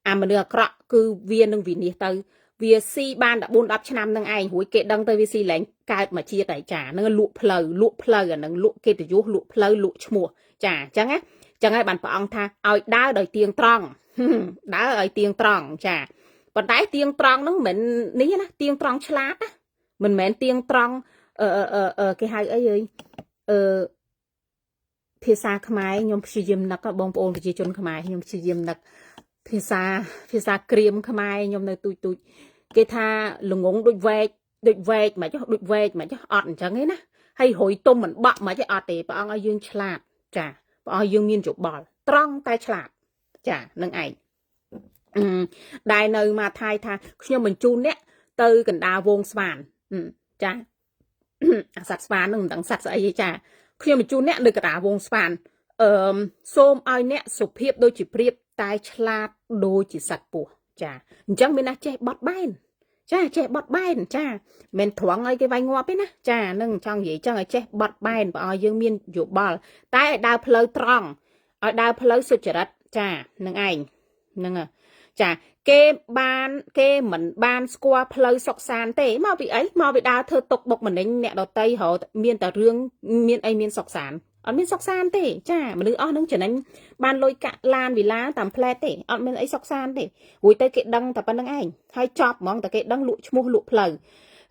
អាមនុស្សអាក្រក់គឺវានឹងវិនិច្ឆ័យទៅវាស៊ីបាន14 10ឆ្នាំនឹងឯងរួចគេដឹងទៅវាស៊ីឡើងកើតមកជាតិហើយចានឹងលក់ផ្លូវលក់ផ្លូវអានឹងលក់កិត្តិយសលក់ផ្លូវលក់ឈ្មោះចាអញ្ចឹងណាចឹងហើយបានព្រះអង្គថាឲ្យដើរដោយទៀងត្រង់ដើរឲ្យទៀងត្រង់ចាប៉ុន្តែទៀងត្រង់ហ្នឹងមិនមែននេះណាទៀងត្រង់ឆ្លាតណាមិនមែនទៀងត្រង់អឺអឺគេហៅអីអើយអឺភាសាខ្មែរខ្ញុំព្យាយាមនឹកបងប្អូនប្រជាជនខ្មែរខ្ញុំព្យាយាមនឹកភាសាភាសាក្រៀមខ្មែរខ្ញុំនៅទូចទូចគេថាល្ងងដូចវែកដូចវែកមិនដូចវែកមិនអត់អញ្ចឹងឯណាហើយរុយទុំមិនបាក់មិនអត់ទេព្រះអង្គឲ្យយើងឆ្លាតចាព្រះអង្គឲ្យយើងមានយោបល់ត្រង់តែឆ្លាតចានឹងឯងដែលនៅម៉ាថាយថាខ្ញុំបញ្ជូនអ្នកទៅកណ្ដាលវងស្វានចាអាសត្វស្វាននឹងមិនដឹងសត្វស្អីទេចាខ្ញុំបញ្ជូនអ្នកនៅកណ្ដាលវងស្វានអឺសូមឲ្យអ្នកសុភាពដូចជាព្រាបតែឆ្លាតដូចជាសត្វពស់ចាអញ្ចឹងមានណាចេះបត់បែនចាចេះបត់បែនចាមិនត្រង់ឲ្យគេវាយងាប់ទេណាចានឹងចង់និយាយចឹងឲ្យចេះបត់បែនបើឲ្យយើងមានយោបល់តែឲ្យដើរផ្លូវត្រង់ឲ្យដើរផ្លូវសុចរិតចានឹងឯងនឹងចាគេបានគេមិនបានស្គាល់ផ្លូវសុកសានទេមកពីអីមកពីដើរធ្វើទុកបុកម្នេញអ្នកដតីរហមានតែរឿងមានអីមានសុកសានអត់មានសុកសានទេចាមនុស្សអស់នឹងចំណេញបានលុយកាក់ឡានវិឡាតាមផ្លែទេអត់មានអីសុកសានទេរួចទៅគេដឹងតែប៉ុណ្្នឹងឯងហើយចប់ហ្មងតែគេដឹងលក់ឈ្មោះលក់ផ្លូវ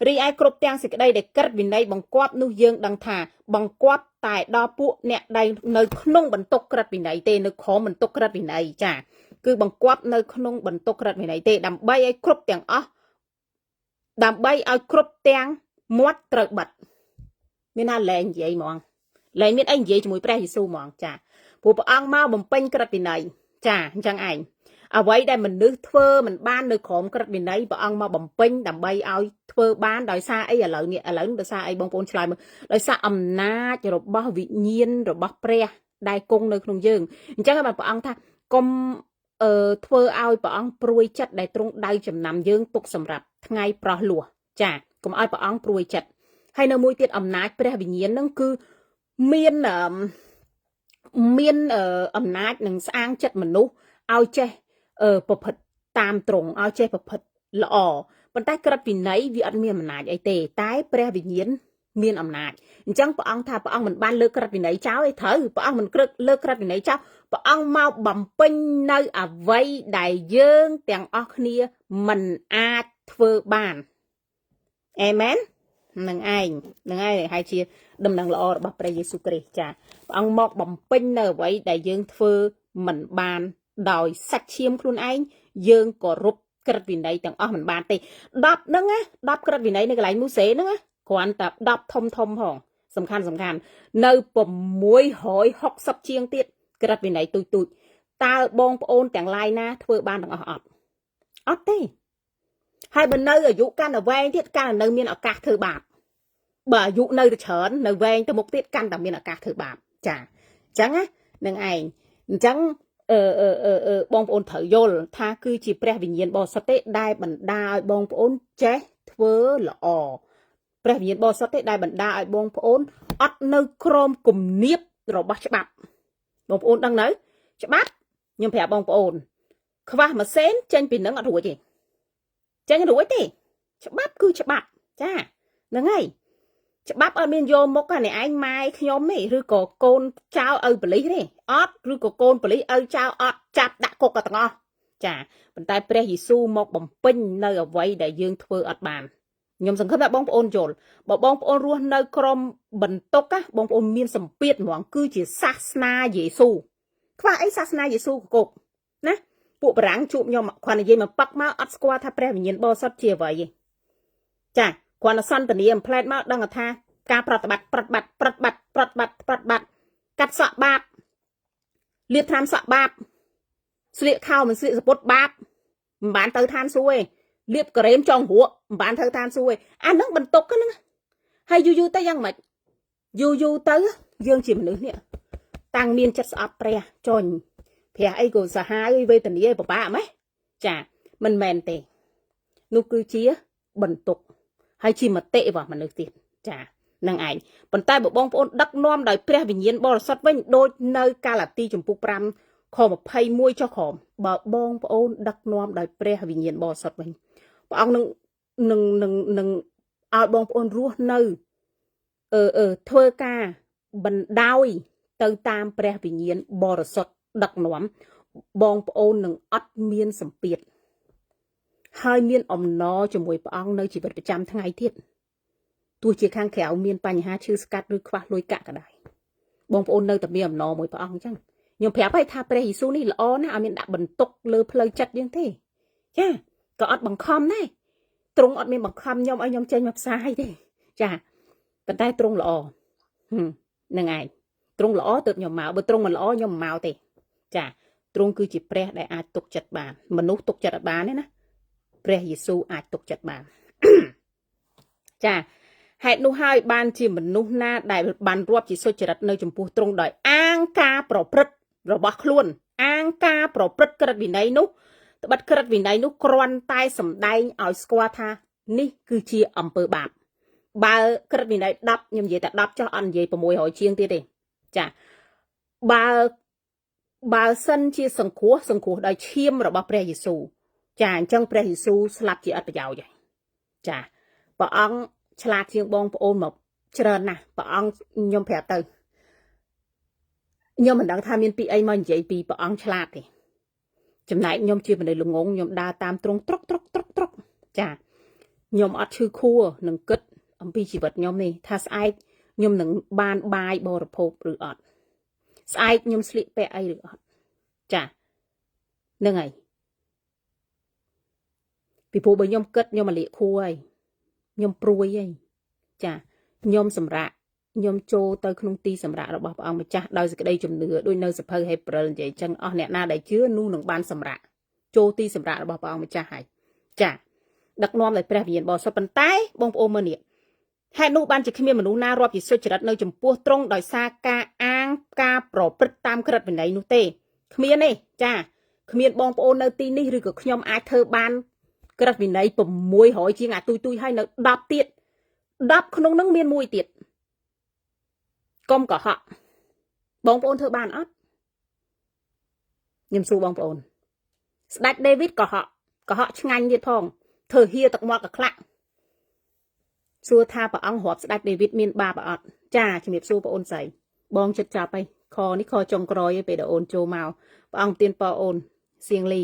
រីឯគ្រប់ទាំងសេចក្តីដែលក្រឹតវិន័យបង្គាប់នោះយើងដឹងថាបង្គាប់តែដល់ពួកអ្នកដែលនៅក្នុងបន្ទុកក្រឹតវិន័យទេនៅក្រោមបន្ទុកក្រឹតវិន័យចាគឺបង្គាប់នៅក្នុងបន្ទុកក្រឹតវិន័យទេដើម្បីឲ្យគ្រប់ទាំងអស់ដើម្បីឲ្យគ្រប់ទាំងមាត់ត្រូវបិទមានថាលែងនិយាយហ្មងលែងមានអីនិយាយជាមួយព្រះយេស៊ូវហ្មងចាព្រោះព្រះអង្គមកបំពេញក្រឹតវិន័យចាអញ្ចឹងឯងអ្វីដែលមនុស្សធ្វើមិនបាននៅក្រោមក្រឹតវិន័យព្រះអង្គមកបំពេញដើម្បីឲ្យធ្វើបានដោយសារអីឥឡូវនេះឥឡូវដោយសារអីបងប្អូនឆ្លើយមកដោយសារអំណាចរបស់វិញ្ញាណរបស់ព្រះដែលគង់នៅក្នុងយើងអញ្ចឹងបានព្រះអង្គថាកុំអឺធ្វើឲ្យព្រះអង្គព្រួយចិត្តដែលទ្រង់ដៅចំណាំយើងទុកសម្រាប់ថ្ងៃប្រោះលោះចាកុំឲ្យព្រះអង្គព្រួយចិត្តហើយនៅមួយទៀតអំណាចព្រះវិញ្ញាណនឹងគឺមានមានអំណាចនឹងស្អាងចិត្តមនុស្សឲ្យចេះប្រព្រឹត្តតាមត្រង់ឲ្យចេះប្រព្រឹត្តល្អប៉ុន្តែក្រឹតវិន័យវាអត់មានអំណាចអីទេតែព្រះវិញ្ញាណមានអំណាចអញ្ចឹងព្រះអង្គថាព្រះអង្គមិនបានលើកក្រឹតវិន័យចោលទេត្រូវព្រះអង្គមិនក្រឹកលើកក្រឹតវិន័យចោលព្រះអង្គមកបំពេញនៅអ្វីដែលយើងទាំងអស់គ្នាមិនអាចធ្វើបានអេមែននឹងឯងនឹងឯងហើយជាដំណឹងល្អរបស់ព្រះយេស៊ូវគ្រីស្ទចាព្រះអង្គមកបំពេញនៅអ្វីដែលយើងធ្វើមិនបានដោយសាច់ឈាមខ្លួនឯងយើងក៏រពក្រឹតវិន័យទាំងអស់មិនបានទេ10ហ្នឹងណា10ក្រឹតវិន័យនៅកន្លែងមូសេហ្នឹងណាគ្រាន់តែ10ធំធំផងសំខាន់សំខាន់នៅ660ជាងទៀតក្រឹតវិន័យទូចទូចតើបងប្អូនទាំងឡាយណាធ្វើបានទាំងអស់អត់អត់ទេហើយបើនៅអាយុកាន់តែវែងទៀតកាន់តែនៅមានឱកាសធ្វើបាបបើអាយុនៅតែច្រើននៅវែងទៅមុខទៀតកាន់តែមានឱកាសធ្វើបាបចាអញ្ចឹងណានឹងឯងអញ្ចឹងអឺអឺអឺបងប្អូនត្រូវយល់ថាគឺជាព្រះវិញ្ញាណបរិសុទ្ធទេដែលបណ្ដាឲ្យបងប្អូនចេះធ្វើល្អព្រះវិញ្ញាណបរិសុទ្ធទេដែលបណ្ដាឲ្យបងប្អូនអត់នៅក្រោមគំនាបរបស់ច្បាប់បងប្អូនដឹងនៅច្បាប់ខ្ញុំប្រាប់បងប្អូនខ្វះមួយសេនចេញពីនឹងអត់រួចទេចេញរួចទេច្បាប់គឺច្បាប់ចាហ្នឹងហើយច្បាប់អត់មានយកមុខអានេះឯងម៉ែខ្ញុំទេឬក៏កូនចៅឪប៉ូលីសទេអត់ឬក៏កូនប៉ូលីសឪចៅអត់ចាប់ដាក់គុកក៏ទាំងអស់ចាប៉ុន្តែព្រះយេស៊ូវមកបំពេញនៅអ្វីដែលយើងធ្វើអត់បានខ្ញុំសង្ឃឹមថាបងប្អូនយល់បើបងប្អូនរស់នៅក្រមបន្ទុកណាបងប្អូនមានសម្ពាធហ្មងគឺជាសាសនាយេស៊ូវខ្វះអីសាសនាយេស៊ូវកគុកណា ពួកបារាំងជួបខ្ញុំគ្រាន់និយាយមកប៉ឹកមកអត់ស្គាល់ថាព្រះវិញ្ញាណបរិសុទ្ធជាអ្វីទេចាគ្រាន់តែសន្តានាអំផ្លែតមកដឹងថាការប្រតិបត្តិប្រតិបត្តិប្រតិបត្តិប្រតិបត្តិប្រតិបត្តិកាត់សក់បាបលាបថ្នាំសក់បាបស្លៀកខោមិនស្លៀកសពុតបាបមិនបានទៅឋានសួគ៌ទេលាបការ៉េមចងរក់មិនបានទៅឋានសួគ៌ទេអាហ្នឹងបន្ទុកហ្នឹងហើយយូរយូរទៅយ៉ាងម៉េចយូរយូរទៅយើងជាមនុស្សនេះតាំងមានចិត្តស្អប់ព្រះចុញព្រះអីក៏សាហាវវេទនាឯពិបាកម៉េះចាមិនមែនទេនោះគឺជាបន្ទុកហើយជាមតិរបស់មនុស្សទៀតចានឹងឯងប៉ុន្តែបើបងប្អូនដឹកនាំដោយព្រះវិញ្ញាណបរិសុទ្ធវិញដូចនៅកាឡាទីចំពុក5ខ21ចុះក្រោមបើបងប្អូនដឹកនាំដោយព្រះវិញ្ញាណបរិសុទ្ធវិញព្រះអង្គនឹងនឹងនឹងនឹងឲ្យបងប្អូនរស់នៅអឺអឺធ្វើការបណ្ដោយទៅតាមព្រះវិញ្ញាណបរិសុទ្ធដឹកនាំបងប្អូននឹងអត់មានសម្ពាធហើយមានអំណរជាមួយព្រះអង្គនៅជីវិតប្រចាំថ្ងៃទៀតទោះជាខាងក្រៅមានបញ្ហាឈឺស្កាត់ឬខ្វះលុយកាក់ក៏ដោយបងប្អូននៅតែមានអំណរមួយព្រះអង្គអញ្ចឹងខ្ញុំប្រាប់ឲ្យថាព្រះយេស៊ូវនេះល្អណាស់អត់មានដាក់បន្ទុកលើផ្លូវចិត្តយើងទេចាក៏អត់បង្ខំដែរទ្រង់អត់មានបង្ខំខ្ញុំឲ្យខ្ញុំចេញមកផ្សាយទេចាប៉ុន្តែទ្រង់ល្អហ្នឹងឯងទ្រង់ល្អទើបខ្ញុំមកបើទ្រង់មិនល្អខ្ញុំមិនមកទេចាទ្រង់គឺជាព្រះដែលអាចទុកចិត្តបានមនុស្សទុកចិត្តអត់បានទេណាព្រះយេស៊ូវអាចទុកចិត្តបានចាហេតុនោះហើយបានជាមនុស្សណាដែលបានរាប់ជាសុចរិតនៅចំពោះទ្រង់ដោយអាងការប្រព្រឹត្តរបស់ខ្លួនអាងការប្រព្រឹត្តក្រឹតវិន័យនោះត្បិតក្រឹតវិន័យនោះគ្រាន់តែសម្ដែងឲ្យស្គាល់ថានេះគឺជាអំពើបាបបើក្រឹតវិន័យ10ខ្ញុំនិយាយតែ10ចុះអត់និយាយ600ជាងទៀតទេចាបើសិនជាសង្គ្រោះសង្គ្រោះដោយឈាមរបស់ព្រះយេស៊ូវចាអញ្ចឹងព្រះយេស៊ូវស្លាប់ជាអត់ប្រយោជន៍ហើយចាព្រះអង្គឆ្លាតជាងបងប្អូនមកច្រើនណាស់ព្រះអង្គខ្ញុំប្រាប់ទៅខ្ញុំមិនដឹងថាមានពីអីមកនិយាយពីព្រះអង្គឆ្លាតទេចំណែកខ្ញុំជាមនុស្សល្ងងខ្ញុំដើរតាមត្រង់ត្រុកត្រុកត្រុកត្រុកចាខ្ញុំអត់ឈឺខួរនឹងគិតអំពីជីវិតខ្ញុំនេះថាស្អែកខ្ញុំនឹងបានបាយបរិភោគឬអត់ស្អែកខ្ញុំស្លៀកពាក់អីឬអត់ចាហ្នឹងហើយពីព្រោះបើខ្ញុំគិតខ្ញុំមកលាកខួរហើយខ្ញុំព្រួយហើយចាខ្ញុំសម្រាកខ្ញុំចូលទៅក្នុងទីសម្រាករបស់ព្រះអង្គម្ចាស់ដោយសេចក្តីជំនឿដូចនៅសភៅហេព្រើរនិយាយចឹងអស់អ្នកណាដែលជឿនោះនឹងបានសម្រាកចូលទីសម្រាករបស់ព្រះអង្គម្ចាស់ហើយចាដឹកនាំដោយព្រះវិញ្ញាណបរិសុទ្ធប៉ុន្តែបងប្អូនមើលនេះហេតុនោះបានជាគ្មានមនុស្សណារាប់ជាសុចរិតនៅចំពោះទ្រង់ដោយសារការអាងការប្រព្រឹត្តតាមក្រឹតវិន័យនោះទេគ្មានទេចាគ្មានបងប្អូននៅទីនេះឬក៏ខ្ញុំអាចធ្វើបានក្រឹតវិន័យ600ជាងអាទុយទុយហើយនៅ10ទៀត10ក្នុងនឹងមានមួយទៀតកុំកុហកបងប្អូនធ្វើបានអត់ខ្ញុំសួរបងប្អូនស្ដេចដេវីតកុហកកុហកឆ្ងាញ់ទៀតផងធ្វើហៀទឹកមាត់កក្លាក់សួរថាព្រះអង្គរាប់ស្ដេចដេវីតមានបាបអត់ចាជំរាបសួរបងអូនស្រីបងចិត្តចាប់ហើយខនេះខចុងក្រោយឯពេលដែលអូនចូលមកព្រះអង្គទានពរអូនសៀងលី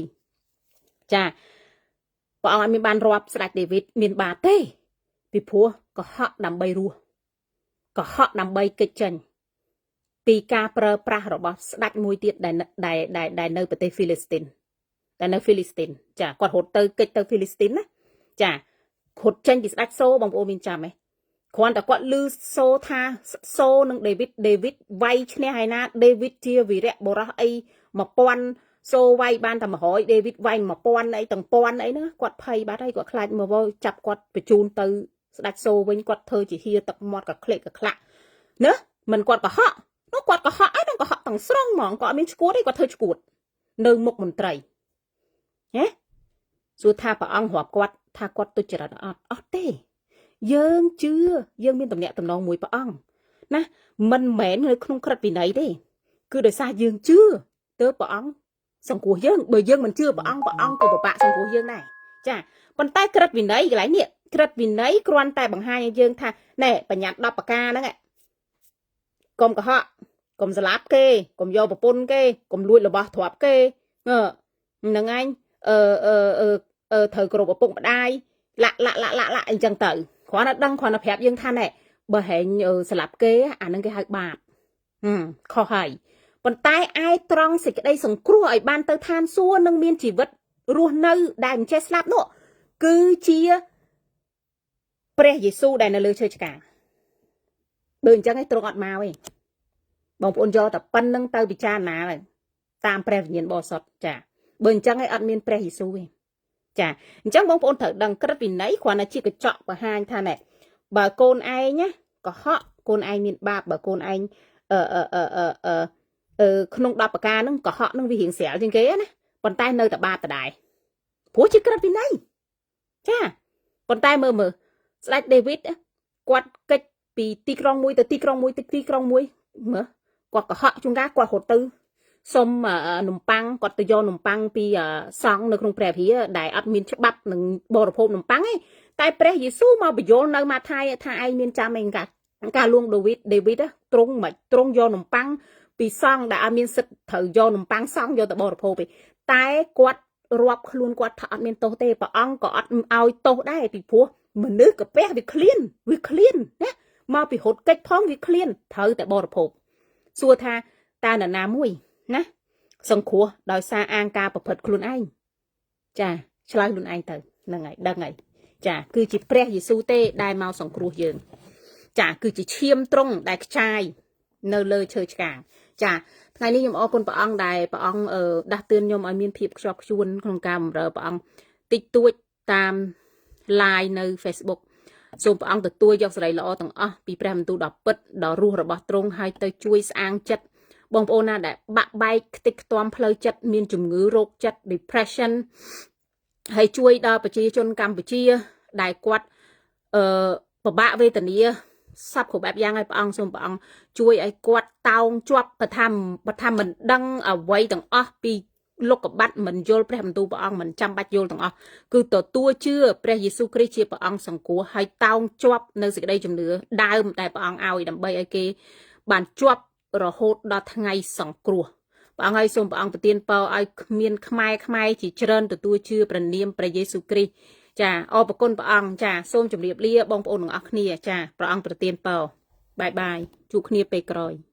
ចាព្រះអង្គអត់មានបានរាប់ស្ដេចដេវីតមានបាបទេពីព្រោះកុហកដើម្បីរស់កុហកដើម្បីគេចចេញពីការប្រើប្រាស់របស់ស្ដេចមួយទៀតដែលដែលដែលនៅប្រទេសហ្វីលីស្ទីនដែលនៅហ្វីលីស្ទីនចាគាត់រត់ទៅគេចទៅហ្វីលីស្ទីនណាចារត់ចេញពីស្ដេចសូបងប្អូនមានចាំទេគ្រាន់តែគាត់ឮសូថាសូនិងដេវីតដេវីតវាយឈ្នះហើយណាដេវីតជាវីរៈបុរសអី1000សូវាយបានតែ100ដេវីតវាយ1000អីទាំង1000អីហ្នឹងគាត់ភ័យបាត់ហើយគាត់ខ្លាចមកចាប់គាត់បញ្ជូនទៅស្ដេចសូវិញគាត់ធ្វើជាហៀទឹកមាត់ក៏ក្លេកក៏ក្លាក់ណាមិនគាត់កុហកនោះគាត់កុហកអីនោះកុហកទាំងស្រុងហ្មងគាត់អត់មានឈួតទេគាត់ធ្វើឈួតនៅមុខមន្ត្រីហេសួរថាព្រះអង្គរាប់គាត់ថាគាត់ទុច្ចរិតអត់អត់ទេយើងជឿយើងមានតំណែងតំណងមួយព្រះអង្គណាមិនមែននៅក្នុងក្រឹតវិន័យទេគឺដោយសារយើងជឿទើបព្រះអង្គសង្គ្រោះយើងបើយើងមិនជឿព្រះអង្គព្រះអង្គក៏ពិបាកសង្គ្រោះយើងដែរចាប៉ុន្តែក្រឹតវិន័យកន្លែងនេះក្រឹតវិន័យគ្រាន់តែបង្ហាញឲ្យយើងថាណែបញ្ញត្តិ10ប្រការហ្នឹងកុំកុហកកុំស្លាប់គេកុំយកប្រពន្ធគេកុំលួចរបស់ទ្រព្យគេហ្នឹងឯងអឺអឺអឺត្រូវគោរពឪពុកម្ដាយលាក់លាក់លាក់លាក់លាក់អីចឹងទៅគ្រាន់តែដឹងគ្រាន់តែប្រាប់យើងថាណែបើហែងស្លាប់គេអាហ្នឹងគេហៅបាបខុសហើយ ប៉ុន្តែឯត្រង់សេចក្តីសង្គ្រោះឲ្យបានទៅឋានសួគ៌និងមានជីវិតរស់នៅដែលមិនចេះស្លាប់នោះគឺជាព្រះយេស៊ូវដែលនៅលើឈើឆ្កាងបើអញ្ចឹងឯងទ្រង់អត់មកទេបងប្អូនយកតែប៉ុណ្្នឹងទៅពិចារណាហើយតាមព្រះវិញ្ញាណបរិសុទ្ធចាបើអញ្ចឹងឯងអត់មានព្រះយេស៊ូវទេចាអញ្ចឹងបងប្អូនត្រូវដឹងក្រឹតវិន័យគ្រាន់តែជាកញ្ចក់បង្ហាញថាណែបើកូនឯងណាកុហកកូនឯងមានបាបបើកូនឯងអឺអឺអឺអឺអឺអឺក្នុង10ប្រការហ្នឹងកុហកហ្នឹងវារៀងស្រាលជាងគេណាប៉ុន្តែនៅតែបាបដដែលព្រោះជាក្រឹតវិន័យចាប៉ុន្តែមើលមើលស្ដេចដេវីតគាត់កិច្ចពីទីក្រុងមួយទៅទីក្រុងមួយទៅទីក្រុងមួយមើលគាត់កុហកជួនកាលគាត់រត់ទៅសុំនំប៉័ងគាត់ទៅយកនំប៉័ងពីសង្ឃនៅក្នុងព្រះវិហារដែលអត់មានច្បាប់នឹងបរិភោគនំប៉័ងទេតែព្រះយេស៊ូវមកបញ្យល់នៅម៉ាថាយថាឯងមានចាំឯងកាការលួងដាវីតដេវីតទ្រង់មិនទ្រង់យកនំប៉័ងពីសង្ឃដែលអត់មានសិទ្ធិត្រូវយកនំប៉័ងសង្ឃយកទៅបរិភោគទេតែគាត់រាប់ខ្លួនគាត់ថាអត់មានទោសទេព្រះអង្គក៏អត់ឲ្យទោសដែរពីព្រោះមនុស្សកាពះវាឃ្លានវាឃ្លានណាមកពីរត់កិច្ចផងវាឃ្លានត្រូវតែបរិភោគសួរថាតើនរណាមួយណាសង្គ្រោះដោយសារអាងការប្រព្រឹត្តខ្លួនឯងចាឆ្លើយខ្លួនឯងទៅហ្នឹងហើយដឹងហើយចាគឺជាព្រះយេស៊ូវទេដែលមកសង្គ្រោះយើងចាគឺជាឈាមទ្រង់ដែលខ្ចាយនៅលើឈើឆ្កាងចាថ្ងៃនេះខ្ញុំអរគុណព្រះអង្គដែលព្រះអង្គដាស់តឿនខ្ញុំឲ្យមានភាពខ្ជាប់ខ្ជួនក្នុងការបម្រើព្រះអង្គតិចតួចតាម live នៅ Facebook សូមព្រះអង្គទទួលយកសិរីល្អទាំងអស់ពីព្រះបន្ទូលដ៏ពិតដ៏រស់របស់ទ្រង់ហើយទៅជួយស្អាងចិត្តបងប្អូនណាដែលបាក់បែកខ្ទេចខ្ទាំផ្លូវចិត្តមានជំងឺរោគចិត្ត depression ហើយជួយដល់ប្រជាជនកម្ពុជាដែលគាត់អឺពិបាកវេទនាសពគ្រប់បែបយ៉ាងឲ្យព្រះអង្គសូមព្រះអង្គជួយឲ្យគាត់តោងជាប់បថាបថាមិនដឹងអ្វីទាំងអស់ពីលោកបាត់មិនយល់ព្រះបន្ទូលព្រះអង្គមិនចាំបាច់យល់ទាំងអស់គឺទទួលជឿព្រះយេស៊ូវគ្រីស្ទជាព្រះអង្គសង្គ្រោះហើយតោងជាប់នៅសេចក្តីជំនឿដើមដែលព្រះអង្គឲ្យដើម្បីឲ្យគេបានជាប់រហូតដល់ថ្ងៃសង្គ្រោះព្រះអង្គឲ្យសូមព្រះអង្គប្រទានពរឲ្យគ្មានខ្មែរខ្មែរជាច្រើនទទួលជឿព្រះនាមព្រះយេស៊ូវគ្រីស្ទចាអរព្រគុណព្រះអង្គចាសូមជម្រាបលាបងប្អូនទាំងអស់គ្នាចាព្រះអង្គប្រទានពរ bye bye ជួបគ្នាពេលក្រោយ។